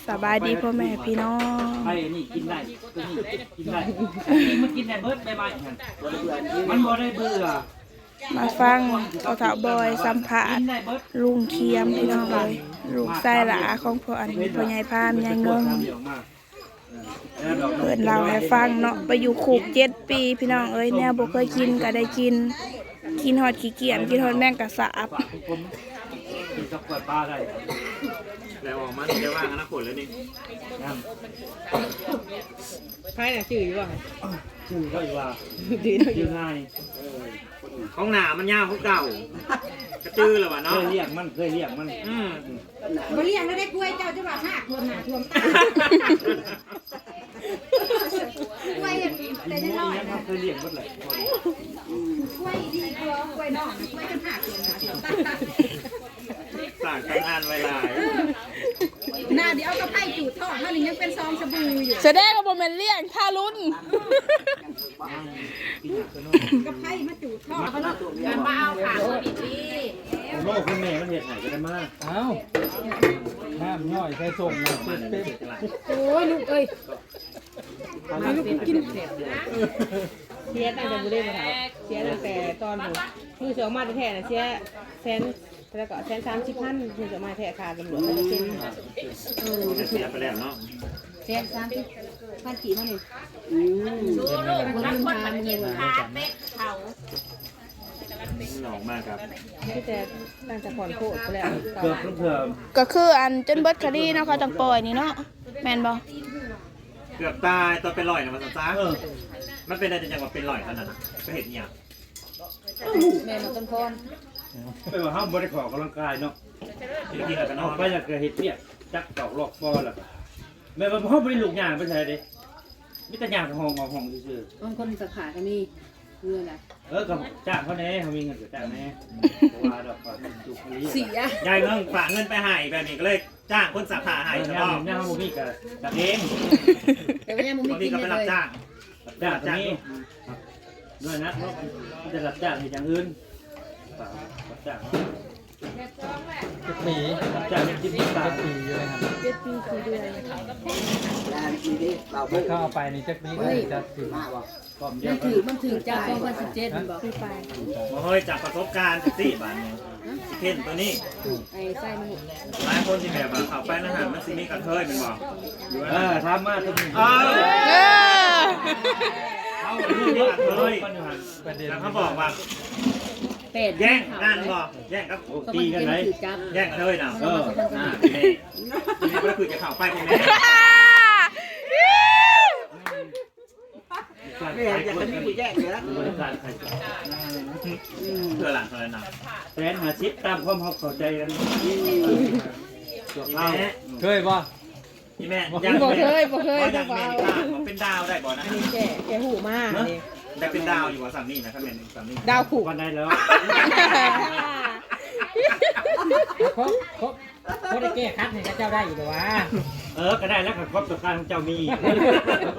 ສະບາຍດີພໍ່ແມ່ພີ່ນ້ອງ ໄປນີ້ກິນໄດ້ ໂຕນີ້ກິນໄດ້ ນີ້ມັນກິນໄດ້ເບິດໃບໄມ້ຫັ້ນ ມັນບໍ່ໄດ້ເບື່ອ. ມາຟັງພໍ່ເຖົ້າບອຍສຳພາດລຸງຄຽມ ພີ່ນ້ອງເອີຍ ລູກຊາຍຫຼ້າຂອງພໍ່ ອັນ ພໍ່ໃຫຍ່ພາມ ຍາຍເງິງ. ເພິ່ນເລົ່າໃຫ້ຟັງເນາະ ໄປຢູ່ຄຸກເຈັດປີ ພີ່ນ້ອງເອີຍ ແນວບໍ່ເຄີຍກິນກໍໄດ້ກິນ ກິນຮອດຂີ້ກຽມ ກິນຮອດແມງກະສາບ. ກິນກັບກ້ອຍປາໄດ້ ແລ້ວອອກມາໄດ້ວາງອະນາຄົດແລ້ວນີ້. ໃຜນະ ຈື່ຢູ່ບໍ່? ຈື່ໄດ້ວ່າ ຈື່ໄດ້ ຈື່ງ່າຍ. ຂອງໜ້າມັນຍາວຄືເກົ່າ ກະຈື່ແລ້ວວ່າເນາະ ເຄີຍລ້ຽງມັນ ເຄີຍລ້ຽງມັນ. ອືມ ບໍ່ລ້ຽງແລ້ວໄດ້ ກ້ວຍເຈົ້າຈະວ່າຮາກຖ້ວມໜ້າຖ້ວມຕາ ກ້ວຍແຕ່ນ້ອຍໆ ເຄີຍລ້ຽງເບິດແຫຼະ ກ້ວຍດີກວ່າກ້ວຍນ້ອຍ ກ້ວຍຈົນຮາກຖ້ວມໜ້າຖ້ວມຕາ. ສ້າງຕຳນານໄວ້ຫຼາຍ ໜ້າດຽວກັບໄຜ່ຈູດທ້ອງເຮົານີ້ຍັງເປັນຊອງສະບູຢູ່ ສະແດງວ່າບໍ່ແມ່ນລ້ຽງທາລຸນ. ກັບໄຜ່ມາຈູດທ້ອງ ມາເອົາຂາໂຄວິດນີ້ ໂລກ ຄຸນແມ່ມັນເຮັດໃຫ້ກໍໄດ້ມາ. ອ້າວ ນ້ຳຍ້ອຍໃສ່ສົ້ມນະ ເຕັມ. ໂອ້ຍ ລູກເອີຍ ມາລູກກິນ ເສຍຕັ້ງແຕ່ບໍ່ໄດ້ມາເຖົ້າ ເສຍຕັ້ງແຕ່ຕອນ ມື້ຊິອອກມາແທ້ໆນະ ເສຍແສນ ແລ້ວກໍແສນສາມສິບພັນ ເພິ່ນຈະມາແທ້ຄ່າຕຳຫຼວດ ເພິ່ນຈະເຊັນ. ເອີ ເສຍໄປແລ້ວເນາະ ແສນສາມສິບພັນກີບເຮົານີ້. ອືມ ບໍ່ລືມຖາມເງິນ ມັນອອກມາກັບ ມີແຕ່ຕັ້ງແຕ່ກ່ອນໂພດໄປແລ້ວ ເກືອບທຸກເທື່ອ ກໍຄື ອັນ ຈົນເບິດຄະດີເນາະ ເຂົາຈັ່ງປ່ອຍນີ້ເນາະ ແມ່ນບໍ່? ເກືອບຕາຍຕອນໄປລ້ອຍນະ ວ່າຊັ້ນຊະ. ເອີ ມັນເປັນໄດ້ຈັ່ງວ່າໄປລ້ອຍຕອນນັ້ນນະ ໄປເຮັດອີ່ຫຍັງ? ແມ່ນບໍ່ຕົ້ນພອນ ແປວ່າເຮົາບໍ່ໄດ້ອອກກຳລັງກາຍເນາະ ອອກໄປແລ້ວກໍເຮັດວຽກ ຈັກຕອກລອກບໍ່ ແລ້ວກໍແມ່ນວ່າເຮົາບໍ່ໄດ້ລຸກຍ່າງໄປໃສເດ້ ມີແຕ່ຍ່າງເຂົ້າຫ້ອງອອກຫ້ອງຊື່ໆ. ບາງຄົນສັກຜ້າກໍມີເຮືອນນະ. ເອີ ກໍຈ້າງເຂົາແດ່ ເຮົາມີເງິນກໍຈ້າງແດ່ ບໍ່ວ່າດອກ ວ່າມັນຈຸກອີ່ຫຼີ. ເສຍ ຍາຍເງິງຝາກເງິນໄປໃຫ້ແບບນີ້ ກໍເລີຍຈ້າງຄົນສັກຜ້າໃຫ້. ເອີ ສະເພາະຍາມ ຍາມບໍ່ມີກໍສັກເອງ ແຕ່ວ່າຍາມບໍ່ມີ ບາງທີກໍໄປຮັບຈ້າງ ຮັບຈ້າງກໍມີ ດ້ວຍນະ ມີແຕ່ຮັບຈ້າງເຮັດຢ່າງອື່ນ ຮັບຈ້າງ. ຈັກປີ? ຮັບຈ້າງເຮັດກິນກິນຕາ ເຈັດປີຢູ່ເລີຍຫັ້ນ ເຈັດປີສີ່ເດືອນ. ເຂົາເອົາໄປນີ້ຈັກປີ? ເຂົາຈັບຖືກ ມັນຖືກຈາກສອງພັນສິບເຈັດ ແມ່ນບໍ່? ບໍ່ເຮີ້ຍ ຈາກປະສົບການຈັ່ງຊີ້ບາດນີ້ ຊິເຄັ້ນໂຕນີ້ ໄອ້ໄຊມັນ ຫຼາຍຄົນຊິແບບວ່າເຂົ້າໄປໃນຫັ້ນມັນຊິມີກະເທີຍແມ່ນບໍ່? ເອີ ຖາມມາຕົວນີ້ ເອີ ເອີ ເຮົາເລື່ອງກະເທີຍ ປະເດັນ ແລ້ວເຂົາບອກວ່າ ແປດ ແຍ່ງນັ້ນບໍ່ ແຍ່ງກັບ ໂອ້ ຕີກັນໄດ໋ ແຍ່ງເທີຍນະ. ເອີ ອ່າ ນີ້ບໍ່ໄດ້ຄືຈະເຂົ້າໄປບໍ່ແມ່ນ ແມ່ນ ຢາກໃຫ້ມີຜູ້ແຍ່ງເດີ ບໍລິການໃຫ້ ອືມ ເທື່ອລະເທົ່າໃດນະ? ແສນຫ້າສິບ ຕາມຄວາມເຮົາເຂົ້າໃຈກັນ ຊົ່ວຄາວ. ເຄີຍບໍ່? ອີ່ແມ່ ບໍ່ເຄີຍ ບໍ່ເຄີຍ ບໍ່ຢາກແມ່ນ ບໍ່ເປັນດາວໄດ້ບໍ່ນະ? ອັນນີ້ແກ ແກຮູ້ມານີ້ ຢາກເປັນດາວຢູ່ບໍ່? ສ່ຳນີ້ນະ ຄັນແມ່ນສ່ຳນີ້ ດາວຄູ່ ປານໃດແລ້ວ? ຄົບ ຄົບ ພໍໄດ້ແກ້ຂັດໃຫ້ເຂົາເຈົ້າໄດ້ຢູ່ດອກຫວາ. ເອີ ກໍໄດ້ແລ້ວ ຄັນຄວາມຕ້ອງການຂອງເຈົ້າມີ ບໍ່ໄ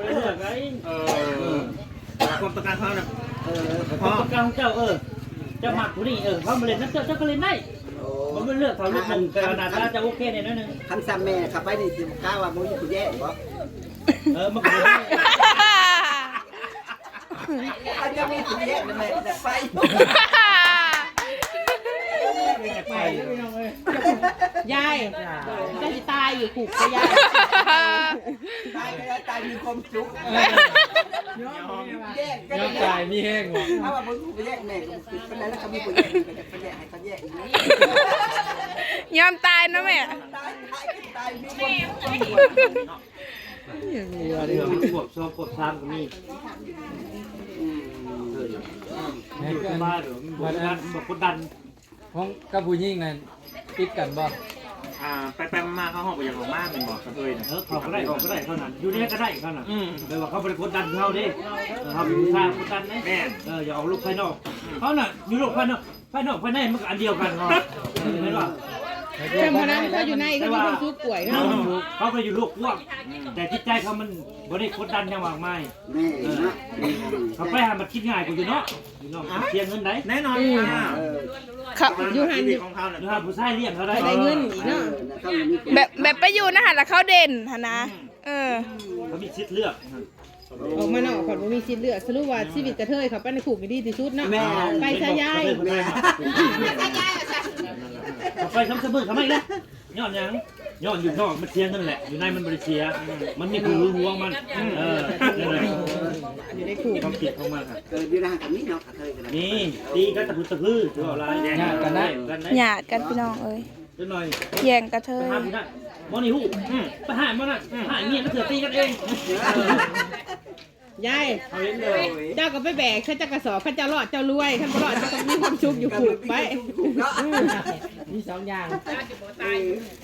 ດ້ເລືອກໄດ໋. ເອີ ຄວາມຕ້ອງການຂອງເຮົານະ ເອີ ຄວາມຕ້ອງການຂອງເຈົ້າ ເອີ ເຈົ້າມັກຜູ້ນີ້ ເອີ ເຂົາມາຫຼິ້ນນຳເຈົ້າ ເຈົ້າກໍຫຼິ້ນໄດ້. ໂອ້ ບໍ່ແມ່ນເລືອກເຂົາ ເລືອກໜຶ່ງ ແຕ່ວ່າໜ້າຕາເຈົ້າໂອເຄແນ່ໜ້ອຍໜຶ່ງ. ຄັນສ່ຳແມ່ເຂົ້າໄປນີ້ ຊິກ້າວ່າບໍ່ມີຜູ້ແຍ່ງບໍ່? ເອີ ມັນກໍບໍ່ມີ ຄັນຈະມີຜູ້ແຍ່ງແມ່ຈະໄປ ໄປ ຍາຍ ເຈົ້າຊິຕາຍຢູ່ຄຸກເດ້ຍາຍ. ຕາຍກໍໄດ້ ຕາຍມີຄວາມສຸກ ແຍ່ງກໍ ຍອມຕາຍມີແຮງບໍ່? ຖ້າວ່າບໍ່ມີຜູ້ແຍ່ງແມ່ກໍບໍ່ຄິດປານໃດ ແລ້ວກໍມີຜູ້ແຍ່ງກໍຈະໄປແຍ່ງໃຫ້ເຂົາແຍ່ງຢູ່. ຍອມຕາຍເນາະແມ່ ຕາຍ ຕາຍ ຕາຍມີຄວາມສຸກ. ເລື່ອງຂວບສອງຂວບສາມກໍມີ ອືມ ຢູ່ສະບາຍ ບໍ່ກົດດັນ ບໍ່ກົດດັນ. ຂອງກັບຜູ້ຍິງນັ້ນຕິດກັນບໍ່? ອ່າ ໄປໆມາໆ ເຂົາເຮົາບໍ່ຢາກອອກມາແມ່ນບໍ່? ກະເທີຍນະ ເອີ ເຂົາກໍໄດ້ ອອກກໍໄດ້ ເຂົານັ້ນ ຢູ່ໃນນັ້ນກໍໄດ້ເຂົານັ້ນ ອືມ ແຕ່ວ່າເຂົາບໍ່ໄດ້ກົດດັນເຮົາເດ້ ເອີ ເຮົາເປັນຜູ້ຊາຍກົດດັນເດ້. ແມ່ນ ເອີ ຢ່າອອກໂລກພາຍນອກ ເຂົານະ ຢູ່ໂລກພາຍນອກ ພາຍນອກພາຍໃນມັນກໍອັນດຽວກັນເນາະ ແມ່ນບໍ່? ຈຳພະນຳເຂົາຢູ່ໃນ ເຂົາມີຄວາມສຸກກວ່າເນາະ ເຂົາກໍຢູ່ໂລກກວ້າງ ແຕ່ຈິດໃຈເຂົາມັນບໍ່ໄດ້ກົດດັນຫຍັງມາກມາຍ. ແມ່ນເນາະ ເອີ ເຂົາໄປຫາມັນຄິດງ່າຍກວ່າຢູ່ເນາະ ເນາະ ເສຍເງິນໄດ໋ ແນ່ນອນ ອືມ ເອີ ເຂົາຢູ່ຫັ້ນ ຢູ່ຫັ້ນຜູ້ຊາຍລ້ຽງເຂົາໄດ້ ໄດ້ເງິນອີກເນາະ ເອີ ແບບ ແບບໄປຢູ່ນະຫັ້ນລະເຂົາເດັ່ນຫັ້ນນະ ອືມ ເອີ ເຂົາມີສິດເລືອກ ອອກມານອກເຂົາບໍ່ມີສິດເລືອກ ສະຫຼຸບວ່າຊີວິດກະເທີຍເຂົ້າໄປໃນຄຸກນີ້ດີທີ່ສຸດເນາະ ແມ່ນ ໄປຊະຍາຍ ແມ່ນ ເຂົາໄປສອງສາມມື້ເຂົາມາອີກແລ້ວ ຍ້ອນຫຍັງ? ຍ້ອນຢູ່ນອກມັນເສຍເງິນແຫຼະ ຢູ່ໃນມັນບໍ່ໄດ້ເສຍ ມັນມີຜູ້ຫວງມັນ ເອີ ຢູ່ໃນຄຸກ ຄວາມຄິດຂອງມັນ ເກີດຢູ່ໃນຫັ້ນກໍມີເນາະ ກະເທີຍກໍໄດ້ ມີ ຕີກັນຕະພຶດຕະພື ຖືວ່າຫຼາຍ ຍາດກັນນະ ຍາດກັນພີ່ນ້ອງເອີຍ ຈັກໜ່ອຍ ແຍ່ງກະເທີຍ ໄປຫາຜູ້ນັ້ນ ໝໍນີ້ຮູ້ ອືມ ໄປຫາໝໍນັ້ນ ອືມ ຫາເມຍ ແລ້ວເທື່ອຕີກັນເອງ ຍາຍ ເຮົາເຫັນເລີຍ ເຈົ້າກໍໄປແບກໃສ່ຈັກກະສອບ ຄັນເຈົ້າລອດເຈົ້າລວຍ ຄັນບໍ່ລອດເຈົ້າກໍມີຄວາມສຸກຢູ່ຄຸກໄປ ເນາະ ອືມ ມີສອງຢ່າງ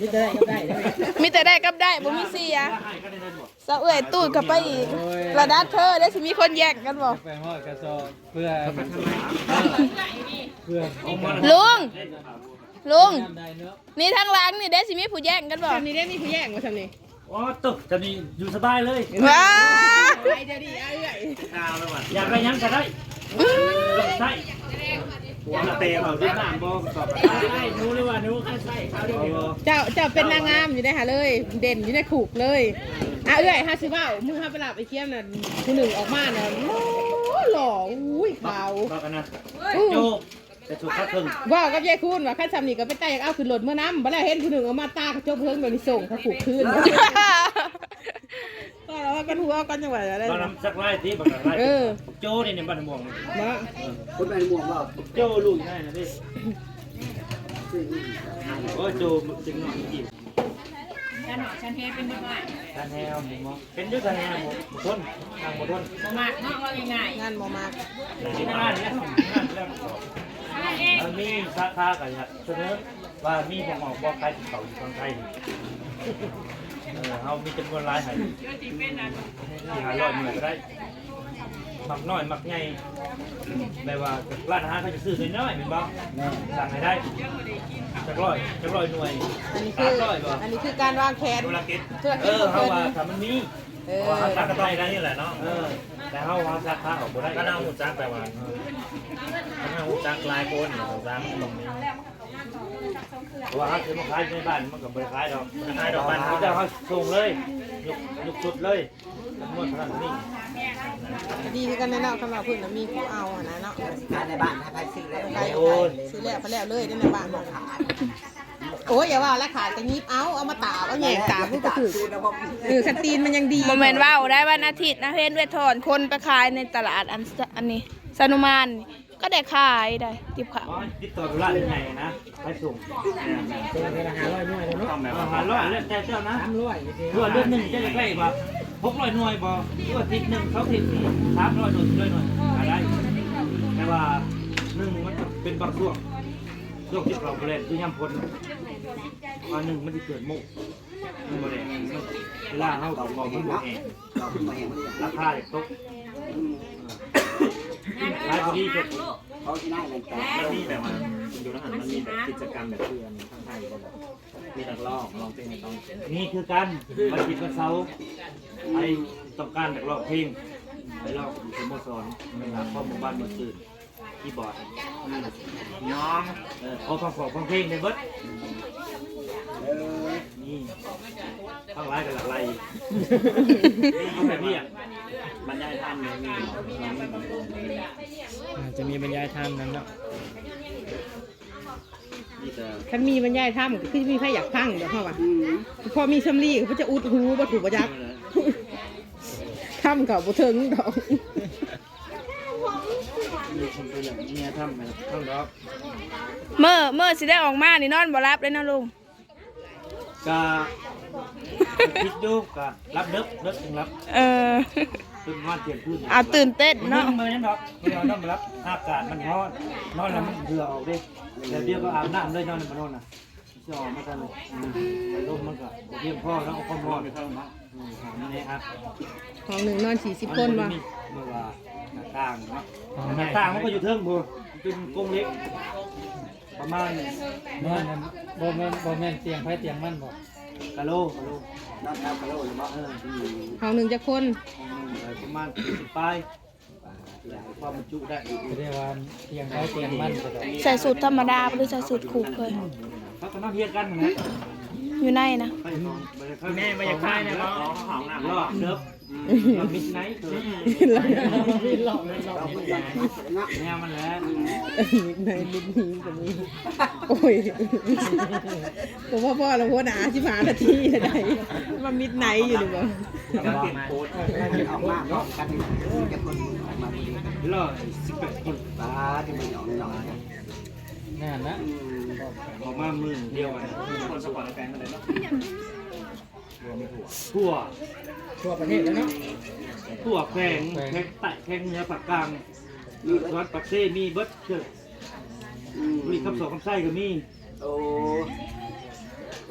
ມີແຕ່ໄດ້ກັບໄດ້ ມີແຕ່ໄດ້ກັບໄດ້ ບໍ່ມີເສຍ ສາວເອື້ອຍຕູດເຂົ້າໄປອີກ ລະດັບເທີ ໄດ້ຊິມີຄົນແຍ່ງກັນບໍ່ ໄປຮອດກະສອບ ເພື່ອ ເພື່ອ ລຸງ ລຸງ ນີ້ທາງຫຼັງນີ້ເດ້ ຊິມີຜູ້ແຍ່ງກັນບໍ່ ຊ່ຳນີ້ເດ້ ມີຜູ້ແຍ່ງບໍ່ຊ່ຳນີ້ ອໍ ໂຕ ຊ່ຳນີ້ຢູ່ສະບາຍເລີຍ ວ້າ ໄປດຽວນີ້ ອາເອື້ອຍ ຢາກໄດ້ຫຍັງກໍໄດ້ ອືມ ຕ້ອງໃຊ້ ເຕະເຂົາດ້ວຍນ້ຳບໍ່ ຕອບໄດ້ ໜູ ຫຼືວ່າໜູ ຄັນໃຊ້ເຂົາໄດ້ ເຈົ້າ ເຈົ້າເປັນນາງງາມຢູ່ໃດຫັ້ນເລີຍ ເດັ່ນຢູ່ໃນຄຸກເລີຍ ອາເອື້ອຍ ເຮົາຊິເວົ້າ ມື້ເຮົາໄປລາບໄອ້ຄຽມນັ້ນ ຜູ້ໜຶ່ງອອກມານະ ຫຼໍ່ ອຸ້ຍ ຂາວ ບອກກັນນະ ໂອ້ ໂຈ ແຕ່ສຸດຄັກເຖິງ ເວົ້າກັບຍາຍຄູນວ່າ ຄັນຊ່ຳນີ້ກໍເປັນຕາຢາກເອົາຂຶ້ນລົດເມືອນຳ ບັດແລ້ວເຫັນຜູ້ໜຶ່ງເອົາມາຕາກະຈົກເຫິງ ດຽວນີ້ສົ່ງເຂົາຄຸກຄືນ ກໍລະວ່າກັນຫົວກັນ ຈັ່ງວ່າໄດ້ ບ້ານນຳຈັກລາຍຕິ ບັກລາຍ ເອີ ໂຈນີ້ ບ້ານມ່ວງນີ້ ບໍ່ ຄົນບ້ານມ່ວງບໍ່ ໂຈລູກໃຫຍ່ນະເດ້ ໂອ້ ໂຈເດັກນ້ອຍນີ້ ຈານເນາະ ຈານແຮເປັນບໍ່ໄດ້ ຈານແຮບໍ່ ເປັນຢູ່ ຈານແຮບໍ່ ບໍ່ທົນ ນັ່ງບໍ່ທົນ ບໍ່ມັກເນາະ ເວົ້າງ່າຍໆ ງານບໍ່ມັກ ເອີ ມີສາຂາກໍຢາກສະເໜີວ່າມີບໍ່ເໝາະບໍ່ຂາຍເຂົ້າຢູ່ຝັ່ງໄທນີ້ ເອີ ເຮົາມີຈຳນວນຫຼາຍໃຫ້ ສີ່ຫ້າຮ້ອຍໜ່ວຍກໍໄດ້ ໝາກນ້ອຍໝາກໃຫຍ່ ແບບວ່າຮ້ານອາຫານເຂົາຈະຊື້ນ້ອຍໆ ແມ່ນບໍ່? ແມ່ນ ສັ່ງໃຫ້ໄດ້ ຈັກຮ້ອຍ ຈັກຮ້ອຍໜ່ວຍ ອັນນີ້ຄື ສາມຮ້ອຍບໍ່? ອັນນີ້ຄືການວາງແຜນ ທຸລະກິດ ທຸລະກິດ ເອີ ຂອງເພິ່ນ ເຮົາວ່າຖ້າມັນມີ ເອີ ເຮົາວ່າຖ້າມັນໄດ້ ໄດ້ນີ້ແຫຼະເນາະ ເອີ ແຕ່ເຮົາ ເຮົາສາຂາອອກບໍ່ໄດ້ ຄັນເຮົາຮູ້ຈັກ ແຕ່ວ່າ ຄັນເຮົາຮູ້ຈັກຫຼາຍຄົນ ເຮົາສາມາດ ເພາະວ່າເຮົາຊິມາຂາຍໃນບ້ານ ມັນກໍບໍ່ໄດ້ຂາຍດອກ ຂາຍດອກ ບ້ານເຮົາ ເຈົ້າ ເຮົາສົ່ງເລີຍ ຍົກ ຍົກຊຸດເລີຍ ຈຳນວນເທົ່ານັ້ນເທົ່ານີ້ ກໍດີຄືກັນແຫຼະເນາະ ຄັນວ່າເພິ່ນນະມີຜູ້ເອົາຫັ້ນນະເນາະ ຂາຍໃນບ້ານໃຫ້ໃຜຊື້ແລ້ວ ໂອ້ຍ ຊື້ແລ້ວໄປແລ້ວເລີຍໃນບ້ານ ໂອ້ຍ ຢ່າວ່າລະ ຂາຍກໍຫຍິບເອົາ ເອົາມາຕາກ ເອົາແຍງຕາກ ມັນກໍຖືກ ເອີ ຄັນຕີນມັນຍັງດີ ບໍ່ແມ່ນເວົ້າໄດ້ ວັນອາທິດນະ ເຫັນເວທອນຄົນໄປຂາຍໃນຕະຫຼາດ ອັນ ອັນນີ້ ສະໜຸມານນີ້ ກໍໄດ້ຂາຍໄດ້ ຕິບຂາວ ອໍ ຕິດຕໍ່ທຸລະໃຫຍ່ນະ ໄປສົ່ງ ເອີ ເດືອນລະຫ້າຮ້ອຍໜ່ວຍເນາະ ຕ້ອງແບບວ່າຫ້າຮ້ອຍ ແລ້ວແຕ່ເຈົ້ານະ ສາມຮ້ອຍ ເດືອນໜຶ່ງເຈົ້າຢາກໄດ້ວ່າຫົກຮ້ອຍໜ່ວຍບໍ່ ຫຼືວ່າທິດໜຶ່ງ ສອງທິດນີ້ ສາມຮ້ອຍໜ່ວຍ ສີ່ຮ້ອຍໜ່ວຍ ກໍໄດ້ ແຕ່ວ່າໜຶ່ງມັນກໍເປັນບາງຊ່ວງ ຊ່ວງທີ່ເຂົາບໍ່ແລ່ນ ຄືຍາມຝົນ ວ່າໜຶ່ງມັນຊິເກີດໂມກ ມັນບໍ່ແລ່ນ ເວລາເຮົາເອົາອອກມັນບໍ່ແຫ້ງ ລາຄາຈະຕົກ ຂາຍບໍ່ດີເກີດ ເຂົາຊິໄດ້ແມ່ນ ມັນມີແບບວ່າ ຢູ່ໃນຫັ້ນມັນມີແບບກິດຈະກຳແບບຄືອັນທາງໄທບໍ່ ມີນັກຮ້ອງ ຮ້ອງເພງໃຫ້ຟັງ ມີຄືກັນ ວັນທິດວັນເສົາ ໃຜຕ້ອງການຢາກຮ້ອງເພງ ໄປຮ້ອງຢູ່ສະໂມສອນ ໄປຫາຄອມໝູ່ບ້ານເມືອງອື່ນ ຄີບອດ ຍອງ ເອີ ຂໍຟັງຂອງຟັງເພງໄດ້ເບິດ ເອີ ນີ້ ທັງຫຼາຍກໍຫຼາກຫຼາຍອີກ ເອົາແບບນີ້ອະ ບັນຍາຍທຳນີ້ມີ ອາດຈະມີບັນຍາຍທຳນຳເນາະ ມີແຕ່ ຄັນມີບັນຍາຍທຳກໍຄືມີໃຜຢາກຟັງດອກເຮົາວ່າ ອືມ ພໍມີສຳລີກໍຈະອຸດຫູບໍ່ຖືກບໍ່ຈັກ ທຳກໍບໍ່ເຖິງດອກ ມີຄົນໄປເລື່ອງເມຍທຳໄປທຳດອກ ເມີ ເມີຊິໄດ້ອອກມານີ້ນອນບໍ່ຫຼັບເລີຍເນາະລຸງ ກະຄິດຢູ່ ກະຫຼັບເດິກ ເດິກຈຶ່ງຫຼັບ ເອີ ຕື່ນປະມານທ່ຽງຄືນ ອາ ຕື່ນເຕັ້ນເນາະ ເມື່ອຍຍັງດອກ ບໍ່ໄດ້ນອນບໍ່ຫຼັບ ອາກາດມັນຮ້ອນ ນອນແລ້ວມັນເຫື່ອອອກເດ້ ແລ້ວດຽວກໍອາບນ້ຳເລີຍ ນອນບໍ່ນອນນະ ຊິອອກມາທັນ ອືມ ລົມມັນກໍບໍ່ພຽງພໍເນາະ ຄວາມຮ້ອນ ອືມ ມັນແອອັດ ຫ້ອງໜຶ່ງນອນສີ່ສິບຄົນບໍ່ ເມື່ອວ່າໜ້າຕ່າງເນາະ ຫ້ອງໃຫຍ່ ໜ້າຕ່າງມັນກໍຢູ່ເທິງພຸ້ນ ເປັນກົງເຫຼັກ ປະມານ ນອນ ບໍ່ແມ່ນ ບໍ່ແມ່ນຕຽງໃຜຕຽງມັນບໍ? ກະໂລ ກະໂລ ນອນຕາມກະໂລນີ້ບໍ? ເອີ ຫ້ອງໜຶ່ງຈັກຄົນ? ຫ້ອງໜຶ່ງປະມານສີ່ສິບປາຍ ຄວາມບັນຈຸໄດ້ ເອີ້ນວ່າຕຽງໃຜຕຽງມັນ. ໃສ່ສູດທຳມະດາບໍ່ ຫຼືໃສ່ສູດຄຸກເລີຍ? ເຂົາກໍນອນຮຽງກັນຫັ້ນແຫຼະ ຢູ່ໃນນະ ແມ່ບໍ່ຢາກຂາຍແລ້ວບໍ່? ລອບເດີ ອືມ ມິດໄນເກີນ ແນວມັນແຫຼະ ມິດໄນມິດນີ້ກໍມີ. ໂອ້ຍ ບໍ່ພໍແລ້ວ ຫົວໜ້າ ສິບຫ້ານາທີແລ້ວໄດ໋ ມາມິດໄນຢູ່ນີ້ບໍ່? ອອກມາພ້ອມກັນຈັກຄົນ ອອກມາພໍດີ ຮ້ອຍສິບແປດຄົນ ປາດ ທີ່ມັນອອກນ້ອຍໆ ນັ້ນນະ ອືມ ອອກມາມື້ດຽວກັນ ຄົນສະປອນແປງເທົ່າໃດເນາະ? ທົ່ວ ທົ່ວປະເທດເລີຍເນາະ ທົ່ວແຂວງ ແຂວງ ແຂວງໃຕ້ ແຂວງເໜືອ ພາກກາງ ມີເບິດ ສະຫວັນ ປາກເຊ ມີເບິດເທື່ອ ອືມ ບຸຣີຄຳສອງ ຄຳໄຊກໍມີ. ໂອ້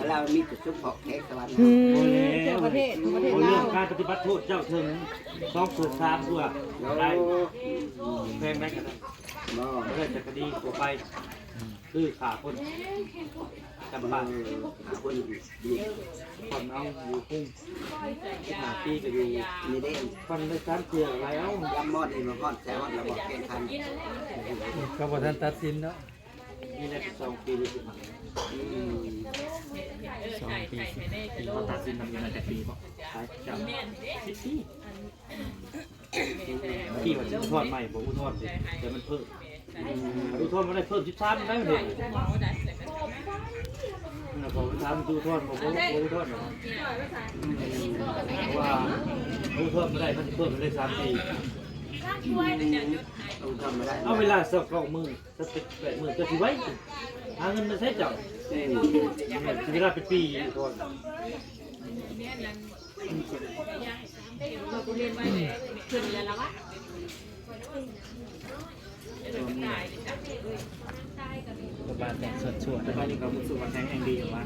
ແລ້ວມີແຕ່ຊຸມເພາະແຂກສະຫວັນ ອືມ ບໍ່ແລ້ວ ທົ່ວປະເທດ ທົ່ວປະເທດລາວ ເລື່ອງການປະຕິບັດໂທດເຈົ້າເຖິງສອງເຖິງສາມຕົວ ໂອ້ ໄດ້ ແຂວງໃດກໍໄດ້ ບໍ່ ບໍ່ໄດ້ແຕ່ຄະດີທົ່ວໄປ ຄືຂ້າຄົນ ຈຳປາ ເອີ ຂ້າຄົນຢູ່ ກ່ອນເອົາຢູ່ກຸງ ສິບຫ້າປີກໍຢູ່ນີ້ເດ້ ຟັນໄດ້ສາມເທື່ອໄລ່ເອົາ ຍາມມອດນີ້ມັນຮອດໃສຮອດລະບໍ່ແຂວງຄັນ ກໍບໍ່ທັນຕັດສິນເນາະ ມີແຕ່ສິບສອງປີຫຼືສິບຫ້າ ອືມ ສອງປີ ສິບປີ ເຂົາຕັດສິນນຳຢູ່ນັ້ນຈັກປີເກາະ ໄປ ຈຳ ສິບປີ. ທີ່ວ່າຈະອຸທອນໃໝ່ບໍ່ອຸທອນເດ ແຕ່ມັນເພີ່ມ ອືມ ອຸທອນບໍ່ໄດ້ເພີ່ມສິບສາມໄດ້ເດ ແລ້ວກໍອຸທອນ ອຸທອນບໍ່ ບໍ່ອຸທອນດອກ ອືມ ເພາະວ່າອຸທອນບໍ່ໄດ້ ມັນຊິເພີ່ມໄດ້ສາມປີ ອືມ ອຸທອນບໍ່ໄດ້ ເອົາເວລາຊາວເກົ້າມື້ ຊາວແປດມື້ ເຈົ້າຊິໄວ ຫາເງິນມາໃຊ້ເຈົ້າ ອືມ ເວລາເປັນປີ ອືມ ບ້ານແຕກສວດໆ ແຕ່ຕອນນີ້ກໍຮູ້ສຶກວ່າແຂງແຮງດີຢູ່ວ່າ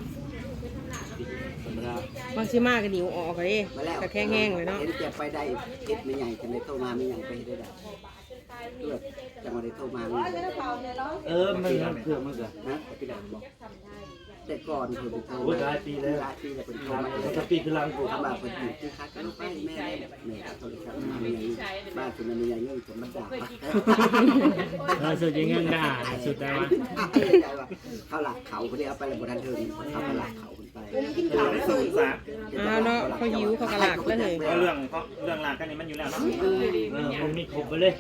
ບາງຊິມາກໍໜິວອອກເດ້ ມາແລ້ວ ກໍແຂງແຮງເລີຍເນາະ ເຫັນແຕ່ໄປໄດ້ເຮັດແມ່ໃຫຍ່ ຈັ່ງໄດ້ໂທມາ ແມ່ໃຫຍ່ໄປເຮັດໄດ້ ເພື່ອຈັ່ງວ່າໄດ້ໂທມາ ເອີ ມັນເຄື່ອງມັນກໍ ຮະ ໄປໄດ້ບໍ່? ແຕ່ກ່ອນເພິ່ນໂທມາ ໂອ້ຍ ຫຼາຍປີແລ້ວ ຫຼາຍປີແລ້ວເພິ່ນໂທມາ ສອງສາມປີຄືຫຼັງພຸ້ນ ຄຳວ່າເພິ່ນຢູ່ຄືຄັກກັນໄປ ແມ່ ແມ່ກໍໂທລະສັບຫາແມ່ໃຫຍ່ ບ້ານເພິ່ນນະ ແມ່ໃຫຍ່ເງິນຈະມາດ່າ ເອີ ສຸດຍິງເງິນດ່າ ສຸດໄດ້ວ່າ ເຂົາລັກເຂົາ ເຂົາໄດ້ເອົາໄປແລ້ວບໍ່ທັນເຖິງ ເຂົາກໍລັກເຂົາເພິ່ນໄປ ເອົາເນາະ ເຂົາຫິວເຂົາກໍລັກແລ້ວເຮີ້ຍ ເອົາເລື່ອງ ເລື່ອງລັກກັນນີ້ມັນຢູ່ແລ້ວເນາະ ເອີ ເອີ ມັນມີຄົບໄປເລີຍ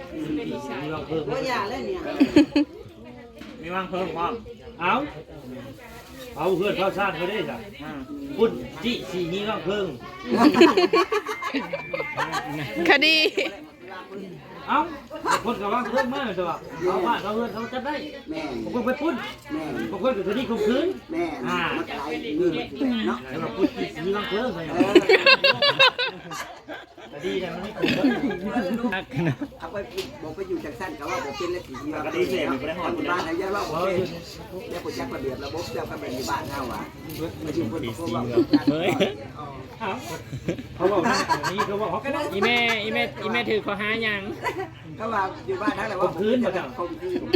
ມີວາງເພີ່ມ ບໍ່ຢ່າແລ້ວນີ້ ມີວາງເພີ່ມພ້ອມ ເອົາ ເຜົາເຮືອນເຜົາຊານເຂົາເດ້ຊະ ອືມ ປຸ້ນຈີ້ສີໜີວາງເພິ່ງ ຄະດີ ເອົ້າ ບາງຄົນກໍວາງເພິ່ງມາແມ່ນບໍ່ ເອົາບ້ານເອົາເຮືອນເຂົາຈັບໄດ້ ແມ່ນ ບາງຄົນໄປປຸ້ນ ແມ່ນ ບາງຄົນກໍຄະດີຂົ່ມຂືນ ແມ່ນ ອ່າ ມັນກໍຫຼາຍເລື່ອງເນາະ ແລ້ວກໍປຸ້ນຈີ້ສີໜີວາງເພິ່ງ ເອີ ກໍດີແຫຼະ ມັນມີຜົນເນາະ ເອົາໄປ ບໍ່ໄປຢູ່ຈັ່ງຊັ້ນກໍເວົ້າບໍ່ເປັນແລ້ວ ຊິວ່າ ກໍດີແຫຼະ ມັນບໍ່ໄດ້ຮອດ ບ້ານໃດຢ່າເວົ້າບໍ່ເປັນ ແລ້ວບໍ່ຈັກລະບຽບລະບົບ ເຈົ້າກໍແມ່ນຢູ່ບ້ານເຮົາຫວາ ມາຢູ່ເພິ່ນກໍເວົ້າ ເຮີ້ຍ ເອົາ ເຂົາເວົ້ານຳ ນີ້ເຂົາເວົ້າ ເຂົາກໍໄດ້ ອີແມ່ ອີແມ່ ອີແມ່ຖືກຂໍ້ຫາຫຍັງ? ເຂົາວ່າຢູ່ບ້ານເຮົາແຫຼະ ຂົ່ມຂືນບໍ່ເຈົ້າ? ຂົ່ມຂືນ ຂົ່ມ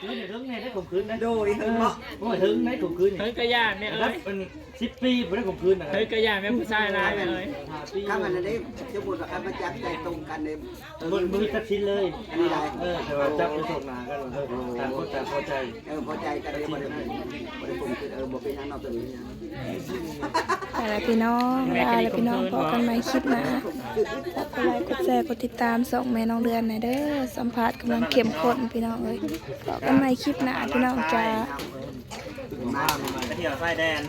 ຂືນນີ້ເຖິງແນ່ໄດ໋ ຂົ່ມຂືນນະ ໂດຍ ເຖິງເນາະ ໂອ້ຍ ເຖິງໄດ໋ ຂົ່ມຂືນນີ້ ເຖິງກະຢ່າແມ່ເອີຍ ເປັນ ສິບປີບໍ່ໄດ້ຂົ່ມຂືນນະ ເຮີ້ຍ ກະຢ່າແມ່ນຜູ້ຊາຍຫຼາຍແມ່ເອີຍ ຫ້າປີ ຄັນອັນນັ້ນເດ້ ສົມມຸດວ່າຄັນມາຈັບໃຈຕົງກັນເດ້ ບໍ່ ບໍ່ມີຕັດສິນເລີຍ ອັນນີ້ໄດ້ ເອີ ແຕ່ວ່າຈັບໄປສົບໜ້າກັນ ເອີ ຕ່າງຄົນຕ່າງພໍໃຈ ເອີ ພໍໃຈກັນເດ້ ບໍ່ໄດ້ ບໍ່ໄດ້ຂົ່ມຂືນ ເອີ ບໍ່ເປັນຫຍັງເນາະ ຕົວນີ້ ໄປລະພີ່ນ້ອງ ບາຍບາຍລະພີ່ນ້ອງ ພໍ້ກັນໃໝ່ຄລິບໜ້າ ຝາກກົດໄລ ກົດແຊ ກົດຕິດຕາມຊ່ອງແມ່ນ້ອງເດືອນແດ່ເດີ ສຳພາດກຳລັງເຂັ້ມຂຸ້ນພີ່ນ້ອງເອີຍ ພໍ້ກັນໃໝ່ຄລິບໜ້າພີ່ນ້ອງຈ້າ ໄປທ່ຽວຊາຍແດນ.